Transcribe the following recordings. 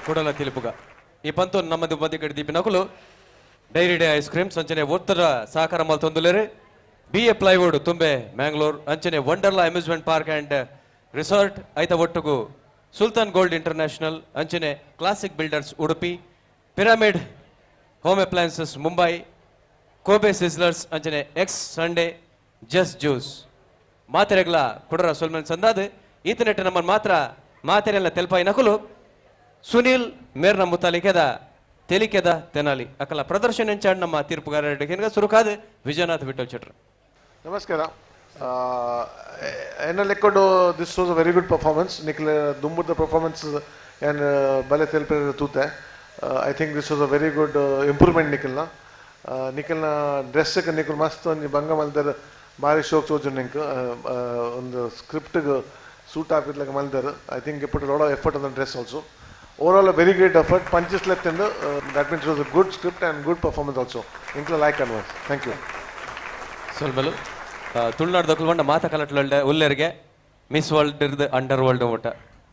ಕುಡಲ ತಿಲುಪುಗ ಈ ಪಂತು ನಮ್ಮದು ಮಧ್ಯಗಡೆ ದೀಪಿನಕುಲು dairy day ice cream ಸಂಚನೆ ಉತ್ತರ ಸಹಕಾರ ಮಲ್ತೊಂದುಲೇರು B A plywood ತುಂಬೆ ಮ್ಯಾಂಗ್ಳೂರ್ ಅಂಚನೆ Wonderla amusement park and resort ಐತ ಒಟ್ಟುಗು ಸುಲ್ತಾನ್ ಗೋಲ್ಡ್ ಇಂಟರ್ನ್ಯಾಷನಲ್ ಅಂಚನೆ classic builders Udupi pyramid home appliances Mumbai Kobe sizzlers ಅಂಚನೆ X Sunday just juice ಮಾತೆರೆಗ್ಲ ಕುಡರ ಸೊಲ್ಮೆನ್ ಸಂದಾದ ಈತನೆಟ್ಟ ನಮ್ಮನ್ನು ಮಾತ್ರ ಮಾತೆರೆಲ್ಲ ತೆಲ್ಪಾಯಿ ನಕುಲು ಸುನೀಲ್ ಮೇರ್ನ ಮುತಾಲಿಕೆದ ತೆಲಿಕೆದ ತೆನಾಲಿ ಅಕಲ ಪ್ರದರ್ಶನ ಎಂಚಾಡ್ ನಮ್ಮ ತೀರ್ಪುಗಾರ ಸುರುಕಾದ ವಿಜಯನಾಥ್ ವಿಠಲ್ ಚಟ್ರ. ನಮಸ್ಕಾರ. ಎನ್ನ ಲೆಕ್ಕೊಂಡು this was a very good performance. Nikhil ದುಂಬುದ performance ಏನು ಬಲೆ ತೆಲ್ಪೆ ತೂತೆ. I think this was a very good improvement ನಿಖಿಲ್ನ. ನಿಖಿಲ್ನ ಡ್ರೆಸ್ಗೆ Nikhil ಮಸ್ತ್ ಒಂಜಿ ಭಂಗ ಮಲ್ದರ್ ಭಾರಿ ಶೋಕ್ ತೋಜು ನಿಂಕ್ ಒಂದು ಸ್ಕ್ರಿಪ್ಟ್ಗೆ suit ಹಾಕಿದ್ಲಾಗ ಮಲ್ದರ್. I think put lot of effort on the dress also. Overall a very great effort. Punches left in the that means it was a good script and good performance also. Inkla like advance. Thank you. ಸೊಲ್ಬಲು ತುಳುನಾಡು ದಕ್ಕುಲ್ವಂಡ ಮಾತ ಕಲಟ್ಲೊಳ್ಳೆ ಉಲ್ಲೆರ್ಗೆ miss world ಇರ್ದು under world ಮುಟ್ಟ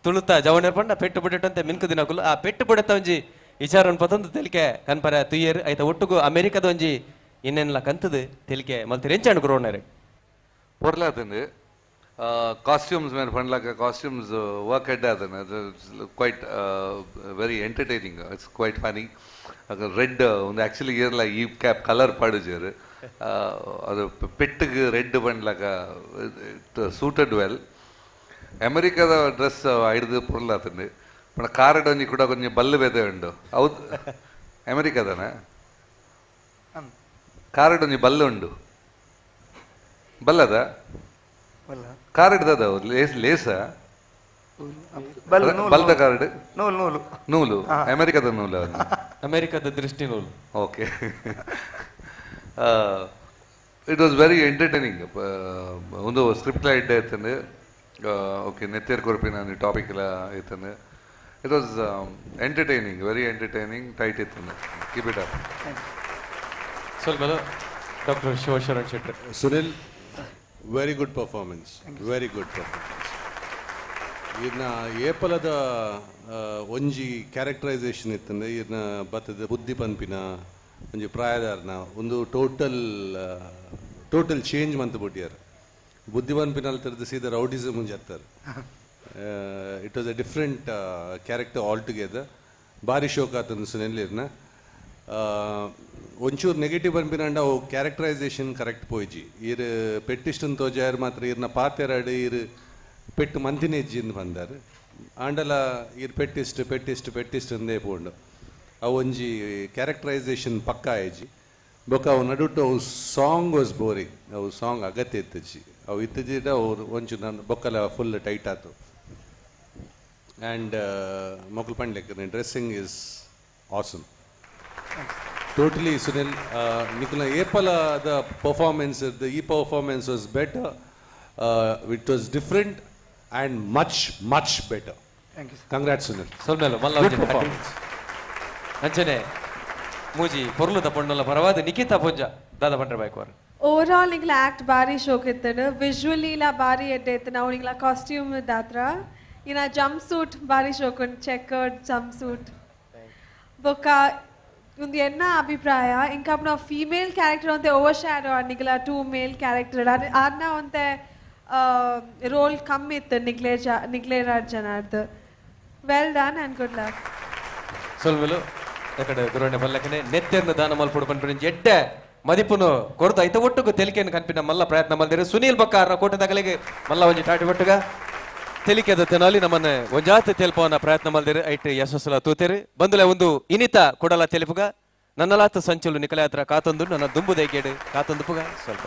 ತುಳುತ ಜವಣರ್ ಪಂಡ ಪೆಟ್ಟು ಬಿಡಿಟ್ಟಂತೆ ಮಿನ್ಕು ದಿನಕುಲು ಆ ಪೆಟ್ಟು ಬಿಡತ್ತ ಒಂಜಿ ವಿಚಾರ ಪತ್ತೊಂದು ತೆಲಿಕೆ ಕನ್ಪರ ತುಯ್ಯರ್ ಐತ ಒಟ್ಟುಗು ಅಮೆರಿಕದ ಒಂಜಿ ಇನ್ನೆನ್ಲ ಕಂತದು ತೆಲಿಕೆ ಮಲ್ತಿರ್ ಎಂಚಾಂಡ್ ಗುರುವಣ್ಣರೆ ಪೊರ್ಲಾತಂದು ಕಾಸ್ಟ್ಯೂಮ್ಸ್ ಮೇಲೆ ಪಂಡ್ಲಾಕ ಕಾಸ್ಟ್ಯೂಮ್ಸ್ ವರ್ಕ್ ಎಡ್ಡೆ ಆತನ quite very entertaining. It's quite funny. Red ಒಂದು ಆ್ಯಕ್ಚುಲಿ ಇರಲ್ಲ ಈ ಕ್ಯಾಪ್ ಕಲರ್ ಪಾಡುಜೇರು ಅದು ಪೆಟ್ಟಿಗೆ ರೆಡ್ ಪಂಡ್ಲಾಕ it suited well. ಅಮೆರಿಕದ ಡ್ರೆಸ್ ಹಿಡಿದು ಪೊರ್ಲಾತಂದು ಪಂಡ ಕಾರಡ್ ಒಂಜಿ ಕೂಡ ಕೊಂಚ ಬಲ್ಲು ಬೇತೆ ಉಂಡು. ಹೌದು ಅಮೆರಿಕದನ ಕಾರಡ್ ಒಂಜಿ ಬಲ್ಲು ಉಂಡು ಬಲ್ಲದ ಕಾರ್ಡ್ ದಾದ ಲೇಸ್ ಲೇಸ ಬಲ್ದ ಕಾರ್ಡ್ ನೂಲು ನೂಲು ಅಮೆರಿಕದ ನೂಲು ಅಮೆರಿಕದ ದೃಷ್ಟಿ ನೂಲು. Okay, it was very entertaining. ಒಂದು ಸ್ಕ್ರಿಪ್ಟ್ ಎಡ್ಡೆ ಇತ್ತಂದು ಓಕೆ ನೆತ್ತೇರ್ ಕೊರಪಿನ ಟಾಪಿಕ್ ಎಲ್ಲ ಇತ್ತಂದು. It was entertaining, very entertaining. Tight ಇತ್ತಂದು. Keep it up. ಸ್ವಲ್ಪ doctor Shivasharan Shetty. Sunil, very good performance, very good performance. ಇರ್ನ ಏಪಲದ ಒಂಜಿ ಕ್ಯಾರೆಕ್ಟರೈಸೇಷನ್ ಇತ್ತಂದ್ರೆ ಇರ್ನ ಬತ್ತದ ಬುದ್ಧಿ ಪನ್ಪಿನ ಒಂಜಿ ಪ್ರಾಯದಾರನ ಒಂದು total total change ಮಂತ್ ಬುಟ್ಟಿಯಾರ. ಬುದ್ಧಿ ಪನ್ಪಿನ ತೆರೆದು ಸೀದಾ rowdyism ಮುಂಜತ್ತಾರೆ. It was a different character all together. ಭಾರಿ ಶೋಕ್ ಆತಂದು ಸುನಿಲ್ ಇರ್ನ. ಒಂಚೂರು ನೆಗೆಟಿವ್ ಪನ್ಪಿನಂಡ ಅವು ಕ್ಯಾರೆಕ್ಟರೈಸೇಷನ್ ಕರೆಕ್ಟ್ ಪೋಯ್ಜಿ. ಇರ್ ಪೆಟ್ಟಿಷ್ಟನ್ ತೋಜಾಯರ್ ಮಾತ್ರ ಇರ್ನ ಪಾತೆರಾಡು ಇರ್ ಪೆಟ್ಟು ಮಂತಿನ ಹೆಜ್ಜಿಂದ ಬಂದಾರು. ಆಂಡಲ ಇರ್ ಪೆಟ್ಟಿಷ್ಟು ಪೆಟ್ಟಿಷ್ಟು ಪೆಟ್ಟಿಷ್ಟು ಅಂದೇ ಪೋಂಡು ಅವು ಒಂಜಿ ಕ್ಯಾರೆಕ್ಟರೈಸೇಷನ್ ಪಕ್ಕ ಆಯ್ಜಿ. ಬೊಕ್ಕ ಅವು ನಡುಟು ಅವು song was boring. ಅವು ಸಾಂಗ್ ಅಗತ್ಯ ಇತ್ತಜ್ಜಿ. ಅವು ಇತ್ತಜಿಡ ಅವು ಒಂಚು ನನ್ನ ಬೊಕ್ಕಲ ಫುಲ್ ಟೈಟ್ ಆತು. ಆ್ಯಂಡ್ ಮೊಕ್ಕಲು ಪಂಡ್ಲೆಕ್ಕ dressing is awesome totally. Sunil ನಿಖಿಲ್ನ ಏಪಲ the performance ಈ performance was better. It was different and much much better. Congrats Sunil. ಸ್ವಲ್ಪ ಪರ್ಫಾರ್ಮೆನ್ಸ್ ಅಂಚನೆ ಮೂಜಿ ಪೊರ್ಲುದ ಪೊಣ್ಣುಲ ಪರವಾದ ನಿಖಿತಾ ಪೂಂಜ ದಾದ ಪಂಡ್ರೆ ಬೈಕ್ ಅವರು. ಓವರ್ ಆಲ್ ನಿಂಗ್ಲ ಆಕ್ಟ್ ಬಾರಿ ಶೋಕ್ ಇತ್ತನು. ವಿಜುವಲಿ ಇಲ್ಲ ಬಾರಿ ಎಡ್ಡೆ ಇತ್ತು. ನಾವು ನಿಂಗ್ಲ ಕಾಸ್ಟ್ಯೂಮ್ ದಾತ್ರ ಇನ್ನ ಜಂಪ್ ಸೂಟ್ ಬಾರಿ ಶೋಕ್ ಉಂಟು, checkered jump suit. ಬೊಕ್ಕ ಒಂದು ಎನ್ನ ಅಭಿಪ್ರಾಯ ಇಂಕ ನಾವು ಫೀಮೇಲ್ ಕ್ಯಾರೆಕ್ಟರ್ ಒಂತೆ ಓವರ್ ಶ್ಯಾಡೋ ನಿಗ್ಲ two male character ಆರ್ನ ಒಂತೆ ರೋಲ್ ಕಮ್ಮಿ ಇತ್ತು ನಿಗ್ಲೇ ನಿಗ್ಲೇರಾಜ್ ಜನಾರ್ದು. Well done and good luck. ಸೊಲ್ವೆಲು ಎಕಡೆ ಗುರುವಣ್ಣೆ ಬಲ್ಲಕನೆ ನೆತ್ತೆರ್ನ ದಾನ ಮಲ್ಪುಡು ಪನ್ಪಿನ ಎಡ್ಡೆ ಮದಿಪುನು ಕೊರ್ದು ಐತ ಒಟ್ಟುಗು ತೆಲಿಕೆಯನ್ನು ಕನ್ಪಿನ ಮಲ್ಲ ಪ್ರಯತ್ನ ಮಲ್ದಿರು ಸುನೀಲ್ ಬಕ್ಕಾರ್ನ ಕೋಟೆದಾಗಲಿಗೆ ಮಲ್ಲ ಒಂಜಿ ಟಾಟಿ ಒಟ್ಟುಗ ತೆಲಿಕೆದ ತೆನಾಲಿ ನಮ್ಮನ್ನ ಒಂಜಾತ ತೆಲ್ಪವನ್ನ ಪ್ರಯತ್ನ ಮಲ್ದಿರು ಐಟ್ ಯಶಸ್ಸುಲ ತೂತೇರು ಬಂದುಲೆ ಒಂದು ಇನಿತ ಕೊಡಲ ತೆಲಿಪುಗ ನನ್ನಲಾತ ಸಂಚಲು ನಿಕಲೆ ಹತ್ರ ಕಾತೊಂದು ನನ್ನ ದುಂಬುದೈಗೇಡು ಕಾತೊಂದು ಪುಗ ಸ್ವಲ್ಪ.